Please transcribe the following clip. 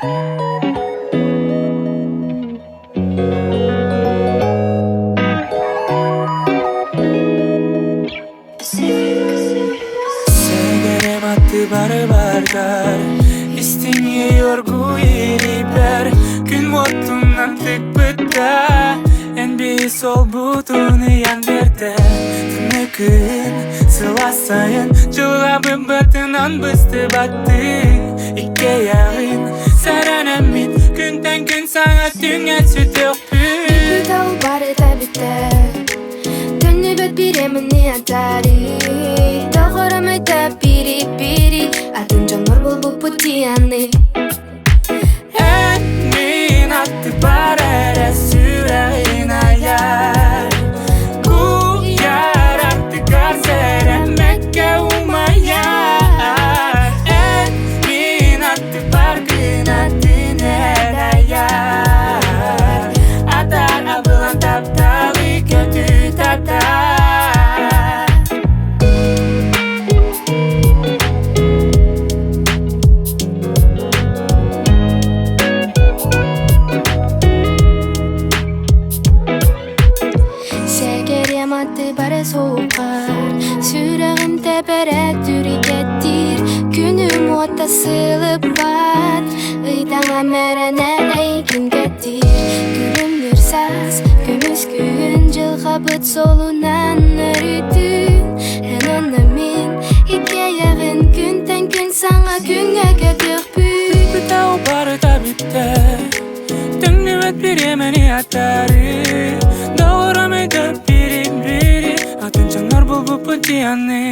Сэгэрим аттыбар бардар, истиҥ оргууй илиибэр күн уотунан тыкпыта, эн биир солбутун ыйан биэрдэ. Тымныы күн, сылаас сайын, дьылҕабын бытынан быстыбаттыы, иккиэйэҕин сэрэнэммит, күнтэн күн саҥа түҥҥэ сүтүөхпүт. Бүппүт ол барыта бүттэ. Төннүбэт бириэмэни атаарыы. Доҕорум өйдө бири-бири атын дьоннор буолбуппут дианы. Эн мин аттыбар эрэ сүрэҕин айар Куйаар аттыгар сэрэммэккэ умайар Эн мин аттыбар гынатын эр айар Атар абылан тапталы көтүт атар. Сэгэриэм аттыбар суоххар, сүрэҕим тэбэрэ түргэттиир, күнүм уота сылыппат, ыйдаҥам эрэнэ эйигин кэтиир, күлүмнүүр саас, көмүс күн дьылҕабыт суолунан өрүтүн, эн онно мин иккиэйэҕин күнтэн күн саҥа күҥҥэ көтүөхпүт. Бүттэ барыта бүттэ, Түҥнүбэт бириэмэни аттарыы, Доҕорум өйдөп бири-бири, Атын дьоннор булбуппут дианы.